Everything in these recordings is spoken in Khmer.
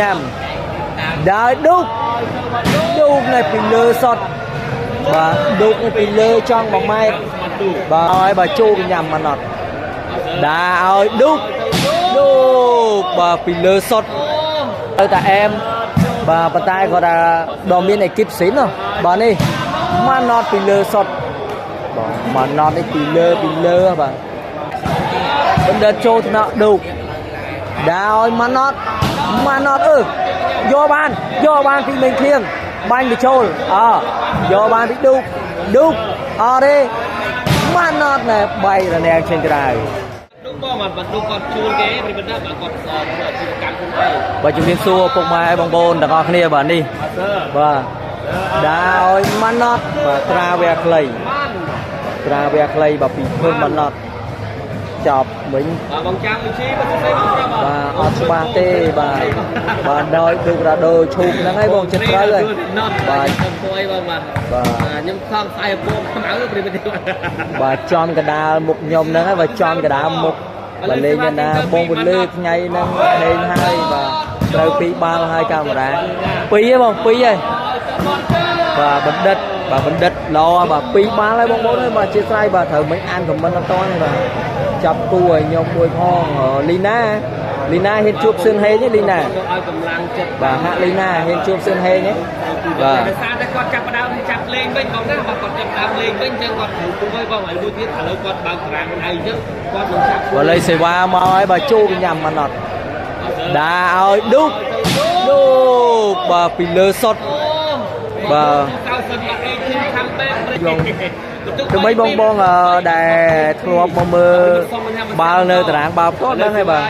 ញ៉ាំដើរឌូកឌូកនៅពីលើសុតបាទឌូកនៅពីលើចង់1ម៉ែត្របាទឲ្យបាទចូលកញ៉ាំម៉ាណត់ដើរឲ្យឌូកឌូកបាទពីលើសុតទៅតែអែមបាទប៉ុន្តែគាត់ថាដល់មានអេគីបស៊ីនបាទនេះម៉ាណត់ពីលើសុតបាទម៉ាណត់នេះពីលើបាទបណ្ឌិតចូលថ្នាក់ឌូកដើរឲ្យម៉ាណត់ម៉ាណត់អឺយកបានពីមេងឃៀងបាញ់បញ្ចូលអយកបានពីឌូកឌូកអត់ទេម៉ាណត់ណែបែករនាងចេញក្រៅឌូកបងបាទឌូកគាត់ជួលគេប្រិបណ្ឌិតបាទគាត់សរធ្វើអាជីវកម្មខ្លួនឯងបាទជំរាបសួរពុកម៉ែបងប្អូនទាំងអស់គ្នាបាទនេះបាទដើរឲ្យម៉ាណត់បាទត្រាវះខ្លីត្រាវះខ្លីបាទពីភើម៉ាណត់ចប់វិញបាទបងចាំវិជីបាទសរសេរបងប្រាប់បាទអត់ច្បាស់ទេបាទបាទដោយឌូករ៉ាដូឈូកហ្នឹងហើយបងចិត្តត្រូវហើយបាទខ្ញុំគួយបងបាទបាទខ្ញុំខំស្អែកពងខ្មៅប្រិមត្តបាទចំកដាលមុខខ្ញុំហ្នឹងហើយបាទចំកដាលមុខបាទលេងណាបងពន្លឺថ្ងៃហ្នឹងលេងហើយបាទត្រូវពីរបាល់ហើយកាមេរ៉ាពីរហ៎បងពីរហើយបាទបណ្ឌិតបាទបណ្ឌិតល្អបាទពីរបាល់ហើយបងប្អូនហើយបាទជាស្រ័យបាទត្រូវមិនអានខមមិនអត់តទេបាទចាប់គូឲ្យខ្ញុំមួយផងលីណាលីណាហ៊ានជួបសឿនហេងទេលីណាឲ្យកម្លាំងចិត្តបាទហាក់លីណាហ៊ានជួបសឿនហេងទេបាទដោយសារតែគាត់ចាប់ផ្ដើមចាប់លេងវិញបងណាបាទគាត់ចាប់ផ្ដើមលេងវិញអញ្ចឹងគាត់ត្រូវគូហើយបងឲ្យមួយទៀតឥឡូវគាត់បើកតារាងខ្លួនឯងអញ្ចឹងគាត់នឹងចាប់បើលេសេវាមកហើយបាទចូលកញ្ញាំម៉ាណត់ដើរឲ្យឌូកឌូកបាទពីលើសុតបាទគឺមិនបងបងដែលធ្លាប់មកមើលបាល់នៅតារាងបាល់ផ្ទាល់ដឹងហើយបាទ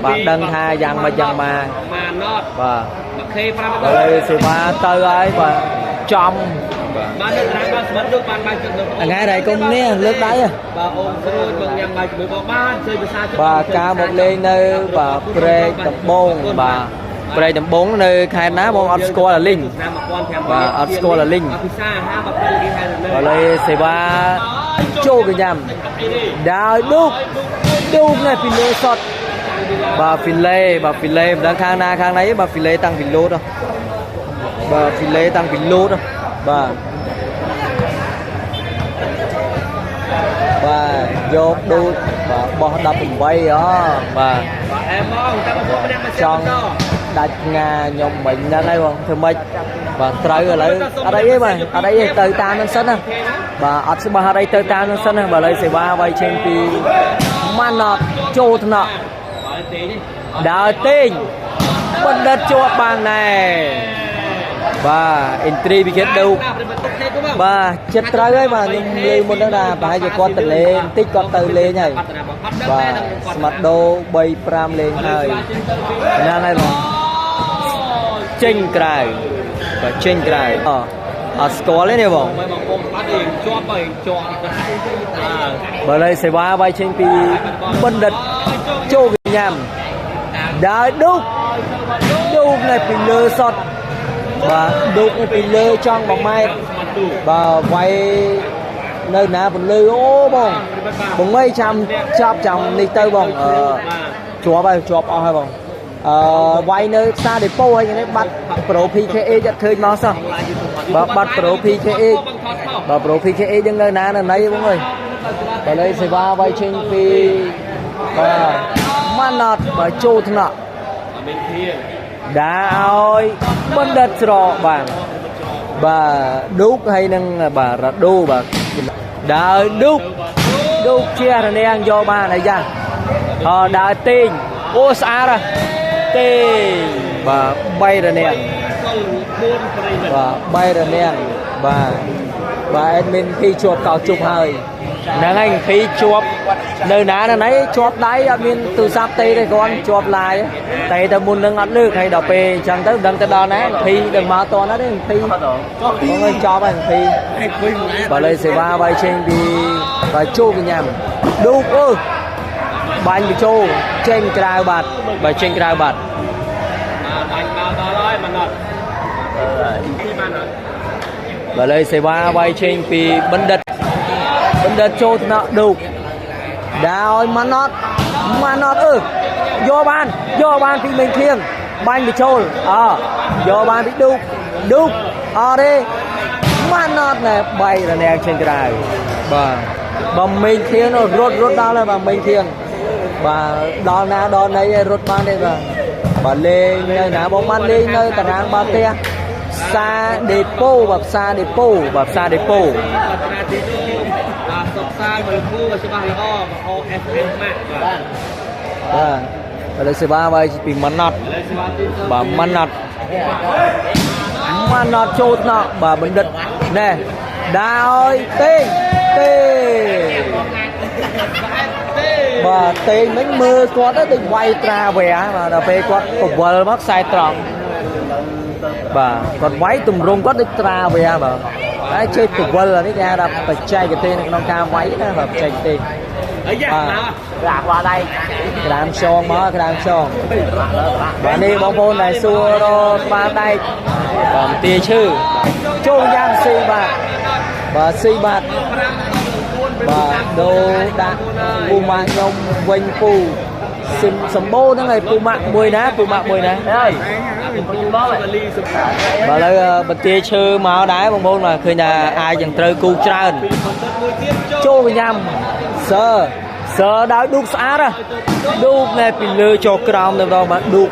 បាទដឹងថាយ៉ាងម៉េចយ៉ាងម៉ាបាទបាទឥឡូវសេវាទៅហើយបាទចំបាទនៅតារាងបាល់ស្មិតលោកបានបាយទឹកនៅថ្ងៃរៃគុំនេះលើកដៃបាទអូនស្រួយបងញ៉ាំបាយជាមួយបងបានជួយភាសាបាទការមកលេងនៅបាទព្រែកដំបងបាទព្រែកដំបងនៅខេត្តណាបងអត់ស្គាល់អាលីងបាទអត់ស្គាល់អាលីងបាទលេសេវាចូលកញ្ញាំដើរឌូកឌូកនៅពីលើសុតបាទហ្វីឡេបាទហ្វីឡេមិនដឹងខាងណាខាងណីបាទហ្វីឡេតាំងពីលោតបាទហ្វីឡេតាំងពីលោតបាទបាទយកឌូកបាទបោះ18អបាទបាទអែមងតាមបងម្នាក់មកចង់ដាច់ងាខ្ញុំមិញហ្នឹងហើយបងធ្វើម៉េចបាទត្រូវឥឡូវអត់អីទេបាទអត់អីទេទៅតាមនឹងសិនណាបាទអត់ច្បាស់អត់អីទៅតាមនឹងសិនណាបាទឥឡូវសេវាវាយចេញពីម៉ាណត់ចូលថ្នាក់ដើរទេងបណ្ឌិតជាប់បានណែបាទអ៊ិនទ្រីវិគេដូកបាទចិត្តត្រូវហើយបាទខ្ញុំលើមុនហ្នឹងថាប្រហែលជាគាត់ទៅលេងបន្តិចគាត់ទៅលេងហើយបាទស្មាត់ដូ3 5លេងហើយហ្នឹងហើយបងចេញក្រៅបាទចេញក្រៅអត់ស្គាល់ទេនេះបងជាប់ហើយជាប់បើលេសេវាវាយចេញពីបណ្ឌិតចូលកញ្ញាំដើរឌូកឌូកនៅពីលើសុតបាទឌូកនៅពីលើចង់1ម៉ែត្របាទវាយនៅណាពន្លឺអូបងបងអីចាំចាប់ចាំនេះទៅបងជាប់ហើយជាប់អស់ហើយបងអឺវាយនៅផ្សារដេប៉ូហើយនេះបាត់ Pro PKH អត់ឃើញមកសោះបាទបាត់ Pro PKH បាទ Pro PKH យើងនៅណានៅណីបងអើយបើលេសេវាវាយចេញពីបាទម៉ាណត់បាទចូលថ្នាក់ដើរឲ្យបណ្ឌិតច្រកបាទបាទឌូកហើយនឹងបាទរដូបាទដើរឌូកឌូកជារនាងយកបានអីយ៉ាអដើរទេងអូស្អាតទេបាទ3រនាងបាទ3រនាងបាទបាទអេដមីនភីជាប់កោជប់ហើយហ្នឹងហើយភីជាប់នៅណានៅណីជាប់ដៃអត់មានទូរស័ព្ទទេទេគាត់ជាប់ឡាយតែទៅមុននឹងអត់លើកហើយដល់ពេលអញ្ចឹងទៅដឹងទៅដល់ណាភីដឹងមកតណាទេភីបងអើយចប់ហើយភីបើលេសេវាវាយចេញពីបាទចូលកញ្ញាំឌូកអឺបាញ់បញ្ចូលចេញក្រៅបាត់បាទចេញក្រៅបាត់បាញ់បាល់ដល់ហើយម៉ាណត់បើលេសេវាវាយចេញពីបណ្ឌិតបណ្ឌិតចូលថ្នាក់ឌូកដើរឲ្យម៉ាណត់ម៉ាណត់អឺយកបានយកបានពីមេងឃៀង បាញ់បញ្ចូលអយកបានពីឌូកឌូកអត់ទេម៉ាណត់ណែបែករនាំងចេញក្រៅបាទបើមេងធៀងរត់រត់ដល់ហើយបាទមេងធៀងបាទដល់ណាដល់ណីឯងរត់បានទេបាទបាទលេងនៅណាបងបានលេងនៅតារាងបាល់ទះផ្សារដេប៉ូបាទផ្សារដេប៉ូបាទផ្សារដេប៉ូ បាទត្រាទីនោះបាទសុកសាយមកលោកគ្រូច្បាស់ល្អមក OSM ម៉ាក់បាទ បាទឥឡូវសេវាវាយពីម៉ាណត់ ឥឡូវសេវាទី បាទម៉ាណត់ម៉ាណត់ចូលថ្នាក់បាទបណ្ឌិតណែដើរឲ្យទេទេបាទទេមិញមើលគាត់ទៅដូចវាយត្រាវែបាទដល់ពេលគាត់ពវល់មកខ្សែត្រង់បាទគាត់វាយទម្រង់គាត់ដូចត្រាវែបាទតែចេះពវល់នេះគេហៅថាបច្ចេកទេសនៅក្នុងការវាយណាបាទបច្ចេកទេស អីយ៉ាមក ដាក់ក្បាលដៃ ក្តាមខ្យងមកក្តាមខ្យងបាទនេះបងប្អូនដែលសួររកក្បាលដែកបាទមទាឈើចូលយ៉ាងស៊ីបាទបាទស៊ីបាទបាទដូរដាក់ពូម៉ាក់ខ្ញុំវិញពូស៊ីមសម្បូរហ្នឹងហើយពូម៉ាក់មួយណាពូម៉ាក់មួយណា ហើយមក លីសុ បាទឥឡូវបន្ទាយឈើមកដែរបងប្អូនបាទឃើញថាអាចនឹងត្រូវគូច្រើន ពីបន្ទាត់មួយទៀតចូល ចូលញ៉ាំសើសើដោយឌូកស្អាតហ៎ឌូកណែពីលើចុះក្រោមតែម្ដងបាទឌូក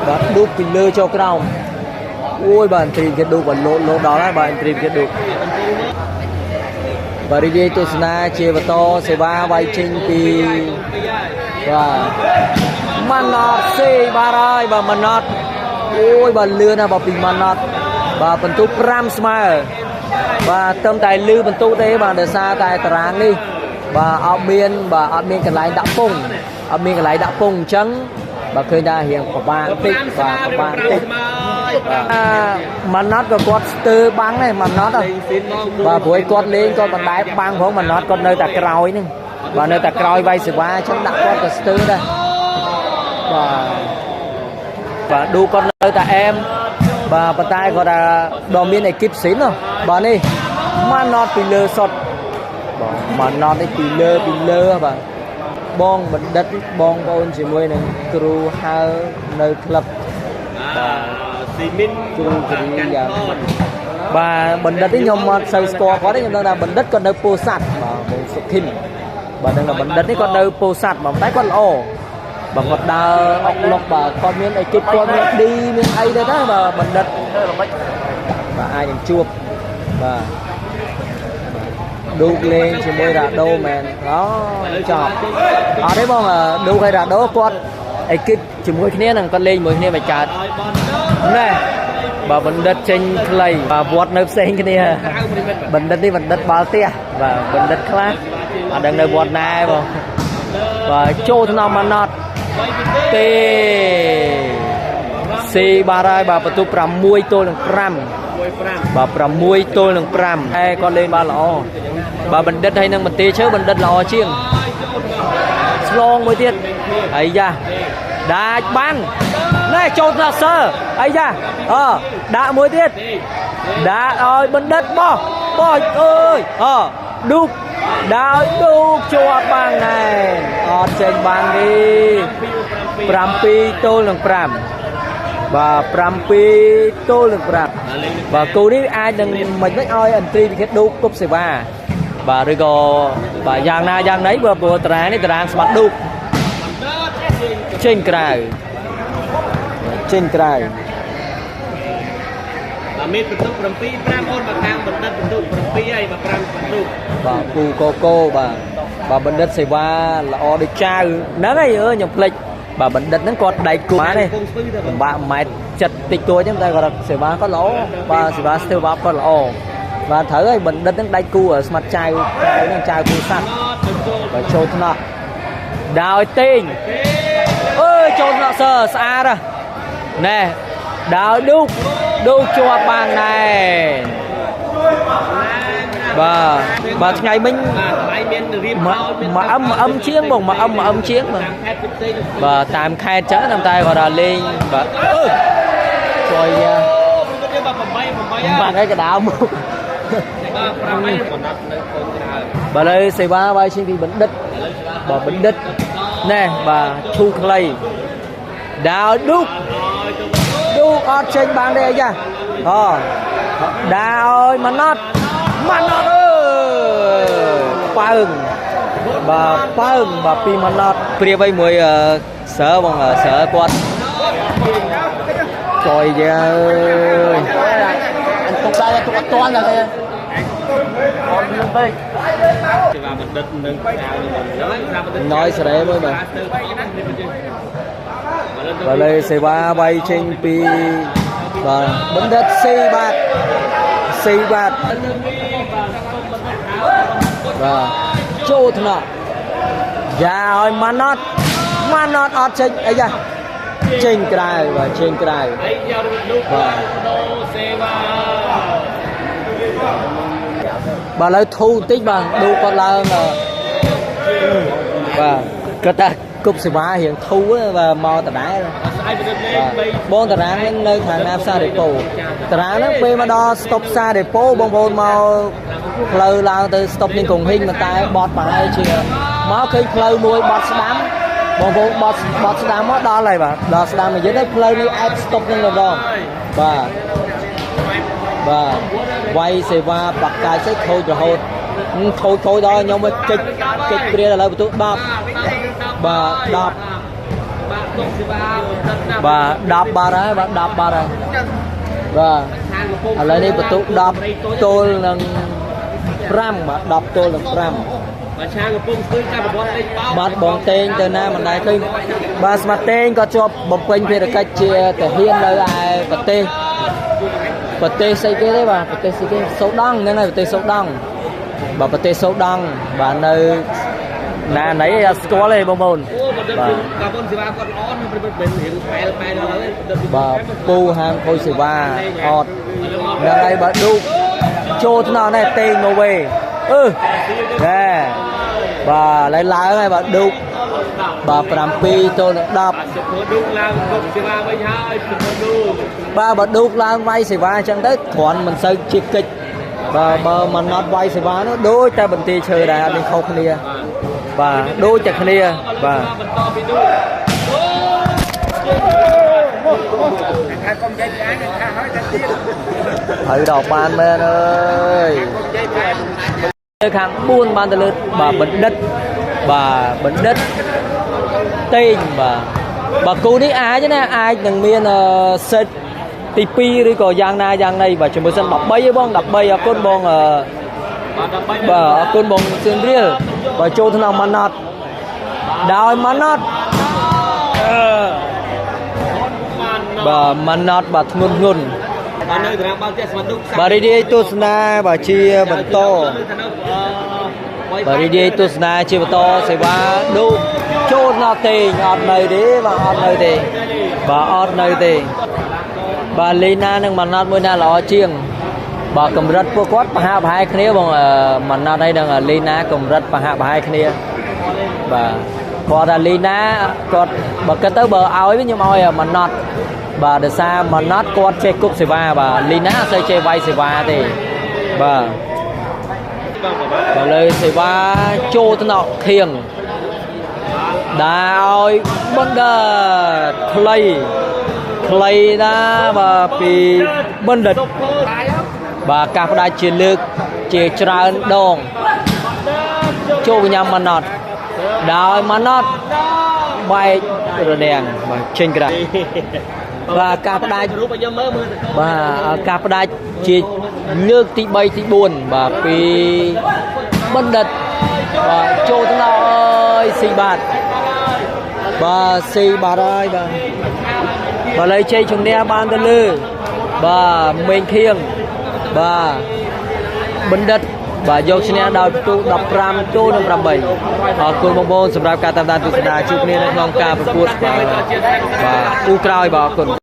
បាទឌូកពីលើចុះក្រោមអូយបាទអន្ត្រីគេឌូកបាទលោតលោតដល់ហើយបាទអន្ត្រីគេឌូកបាទរីករាយទស្សនាជាបន្តសេវាវាយចេញពីបាទម៉ាណត់សេបាទហើយបាទម៉ាណត់អូយបាទលឿនណាស់បាទពីម៉ាណត់បាទបន្ទុក5ស្មើបាទត្រឹមតែលឺបន្ទុកទេបាទដោយសារតែតារាងនេះបាទអត់មានបាទអត់មានកន្លែងដាក់ពងអត់មានកន្លែងដាក់ពងអញ្ចឹងបាទឃើញថារៀងពិបាកតិចបាទពិបាកតិច ស្មើ អាម៉ាណត់ក៏គាត់ស្ទើបាំងដែរម៉ាណត់ហ៎ លេងស៊ីនមក បាទព្រោះឯគាត់លេងគាត់បណ្ដែតបាំងផងម៉ាណត់គាត់នៅតែក្រោយហ្នឹងបាទនៅតែក្រោយវាយសេវាអញ្ចឹងដាក់គាត់ក៏ស្ទើដែរបាទបាទឌូគាត់នៅតែអែមបាទប៉ុន្តែគាត់ថាដល់មានអេគីបស៊ីនហ៎បាទនេះម៉ាណត់ពីលើសុតបាទម៉ាណត់នេះពីលើពីលើហ៎បាទបងបណ្ឌិតបងប្អូនជាមួយនឹងគ្រូហៅនៅក្លឹប បាទស៊ីមីន គ្រូគ្រីយ៉ាបាទបណ្ឌិតនេះខ្ញុំអត់សូវស្គាល់គាត់ទេខ្ញុំដឹងថាបណ្ឌិតគាត់នៅពោធិ៍សាត់បាទបងសុខិនបាទដឹងថាបណ្ឌិតនេះគាត់នៅពោធិ៍សាត់បាទតែគាត់ល្អបាទគាត់ដើរអុកលុកបាទគាត់មានអេគីបគាត់មានឌីមានអីដែរណាបាទបណ្ឌិតបាទអាចនឹងជួបបាទឌូកលេងជាមួយរ៉ាដូមែនអូចប់អត់ទេបងឌូកហើយរ៉ាដូគាត់អេគីបជាមួយគ្នានឹងគាត់លេងជាមួយគ្នាមិនកើត ឲ្យបណ្ឌិត ណែបាទបណ្ឌិតចេញខ្លីបាទវត្តនៅផ្សេងគ្នា ក្រៅប្រិមិត្តបាទ បណ្ឌិតនេះបណ្ឌិតបាល់ទះបាទបណ្ឌិតខ្លះអត់ដឹងនៅវត្តណាទេបងបាទចូលថ្នមម៉ាណត់ទេស៊ីបាទហើយបាទបន្ទុក6ទល់នឹង5 1 5 បាទ6ទល់នឹង5ហើយគាត់លេងបានល្អបាទបណ្ឌិតហើយនឹងបន្ទាយឈើបណ្ឌិតល្អជាងស្លងមួយទៀតអាយ៉ាដាច់បាំងណែចូលថ្នាក់សើអាយ៉ាអដាក់មួយទៀតដាក់ឲ្យបណ្ឌិតបោះបោះអើយអឌូកដាក់ឲ្យឌូកជាប់បាំងណែអត់ចេញបាំងទេ7ទល់នឹង5បាទ7ទល់នឹង5បាទគូនេះអាចនឹងមិនមិនឲ្យអន្ត្រីវិខិតឌូកគប់សេវាបាទឬក៏បាទយ៉ាងណាយ៉ាងណីបើព្រោះតារាងនេះតារាងស្មាត់ឌូកចេញក្រៅចេញក្រៅ បាទមានបន្ទុក7 5អូនបាទខាងបណ្ឌិតបន្ទុក7ហើយបាទ5បន្ទុក បាទពូកូកូបាទបាទបណ្ឌិតសេវាល្អដូចចៅហ្នឹងហើយអើខ្ញុំភ្លេចបាទបណ្ឌិតហ្នឹងគាត់ដៃគូបានទេ ពងស្ពឺទៅ ពិបាកម៉ែត្រចិត្តតិចតួចហ្នឹងតែគាត់សេវាគាត់ល្អបាទសេវាស្ទើបាបគាត់ល្អបាទត្រូវហើយបណ្ឌិតហ្នឹងដៃគូស្មាត់ចៅចៅហ្នឹងចៅគូសัตว์ អត់បញ្ចូល បាទចូលថ្នាក់ដោយទេងអើយចូលថ្នាក់សើស្អាតហ៎ណែដោយឌូកឌូកជាប់បានណែបាទបាទថ្ងៃមិញ បាទថ្លៃមានរៀប មក ឲ្យមាន មកអឹមមកអឹមជាងបងមកអឹមមកអឹមជាងបង តាមខេត្តផ្សេងៗ បាទតាមខេត្តចឹងតាមតែគាត់ថាលេងបាទអឺជួយយ៉ា អូប្រិមិត្តយើងបាទ8 8ហើយ បាក់ហើយកដាវមក បាទ5ហើយបណ្ឌិតនៅកូនក្រៅ បាទឥឡូវសេវាវាយឈីងពីបណ្ឌិតបាទបណ្ឌិតណែបាទឈូខ្លីដាវឌុក ឲ្យទៅ អត់ចេញបានទេអាយ៉ាអូដាឲ្យម៉ាណត់ម៉ាណត់អើប៉ើងបាទប៉ើងបាទពីម៉ាណត់ព្រៀបឲ្យមួយសើបងសើគាត់ចយយើ anh tục đây tục toan rồi còn lương đây nói សេរីមួយបាទបាទលេសេវាវាយចេញពីបាទបណ្ឌិតស៊ីបាទស៊ីបាទបាទចូលថ្នាក់យ៉ាឲ្យម៉ាណត់ម៉ាណត់អត់ចេញអីយ៉ាចេញក្រៅបាទចេញក្រៅបាទបាទឥឡូវធូរបន្តិចបាទឌូគាត់ឡើងបាទគាត់ថាគប់សេវារៀងធូរបាទមកដដែលបងតារាងហ្នឹងនៅខាងណាផ្សារដេប៉ូតារាងហ្នឹងពេលមកដល់ស្តុបផ្សារដេប៉ូបងប្អូនមកផ្លូវឡើងទៅស្តុបនឹងកងហ៊ីងមិនតែបត់ប្រហែលជាមកឃើញផ្លូវមួយបត់ស្ដាំបងប្អូនបត់បត់ស្ដាំមកដល់ហើយបាទដល់ស្ដាំមកយិនហើយផ្លូវនេះអែបស្តុបនឹងម្ដងបាទបាទវាយសេវាបកាយសេចខូចរហូតខូចខូចដល់ខ្ញុំកិច្ចកិច្ចព្រាលឥឡូវបន្ទុក10បាទ10បាទ10បាត់ហើយបាទ10បាត់ហើយបាទឥឡូវនេះបន្ទុក10ទល់នឹង5បាទ10ទល់នឹង5បាទឆាកំពុងស្ទួយចាប់បងតេង បាទបងតេងទៅណាមិនដែរឃើញបាទស្មាតេងក៏ជាប់បំពេញភារកិច្ចជាទាហាននៅឯប្រទេសប្រទេសស្អីគេទេបាទប្រទេសស្អីគេសូដង់ហ្នឹងហើយប្រទេសសូដង់បាទប្រទេសសូដង់បាទនៅណាណីអត់ស្គាល់ទេបងប្អូនបាទបងប្អូនសេវាគាត់ល្អណាស់ប្រិមត្តរៀងបែលបែលដល់ហើយ បាទពូហាមខូចសេវាអត់ហ្នឹងហើយបាទឌូកចូលថ្នាក់នេះតេងមកវេអឺណែបាទឡើយឡើងហើយបាទឌូកបាទ7ទល់នឹង10 សុខឌូកឡើងគប់សេវាវិញហើយសុខឌូក បាទបើឌូកឡើងវាយសេវាអញ្ចឹងទៅគ្រាន់មិនសូវជាកិច្ចបាទបើមិនណត់វាយសេវានោះដូចតែបន្ទាយឈើដែរអត់មានខុសគ្នាបាទដូចតែគ្នាបាទ បន្តពីឌូក ថាកុំនិយាយពីអញថាហើយតែទៀត ហើយដល់បានមែនអើយលើខាង4បានទៅលើបាទបណ្ឌិតបាទបណ្ឌិតតេងបាទបាទគូនេះអាចណាអាចនឹងមានសេតទី2ឬក៏យ៉ាងណាយ៉ាងណីបាទជាមួយសិន13ឯងបង13អរគុណបងបាទអរគុណបងសៀនរៀលបាទចូលក្នុងម៉ាណត់ដោយម៉ាណត់បាទម៉ាណត់បាទធ្ងន់ធ្ងន់ បាទនៅតារាងបាល់ទះស្មាត់ បាទរីករាយទស្សនាបាទជាបន្តបាទរីករាយទស្សនាជាបន្តសេវាឌូកចូលដល់ទេអត់នៅទេបាទអត់នៅទេបាទអត់នៅទេបាទលីណានិងម៉ាណត់មួយណាល្អជាងបាទកម្រិតពួកគាត់ប្រហាក់ប្រហែលគ្នាបងម៉ាណត់ហើយនិងលីណាកម្រិតប្រហាក់ប្រហែលគ្នាបាទគាត់ថាលីណាគាត់បើគិតទៅបើឲ្យវិញខ្ញុំឲ្យម៉ាណត់បាទដោយសារម៉ាណត់គាត់ចេះគប់សេវាបាទលីណាអត់សូវចេះវាយសេវាទេបាទបាទលើសេវាចូលថ្នាក់ខៀងដើរឲ្យបណ្ឌិតខ្លីខ្លីណាបាទពីបណ្ឌិតបាទការផ្ដាច់ជាលើកជាច្រើនដងចូលញ៉ាំម៉ាណត់ដោយម៉ាណត់បែករនាំងបាទចេញក្រៅបាទការផ្ដាច់បាទការផ្ដាច់ជាលើកទី3ទី4បាទពីបណ្ឌិតបាទចូលទៅដល់អើយស៊ីបាទបាទស៊ីបាទហើយបាទបាទលើជ័យជំនះបានទៅលើបាទមេងខៀងបាទបណ្ឌិតបាទយកឈ្នះដោយពិន្ទុ15ចូលនឹង8អរគុណបងប្អូនសម្រាប់ការតាមដានទស្សនាជួបគ្នានៅក្នុងការប្រកួតបាទបាទគូក្រោយបាទអរគុណ។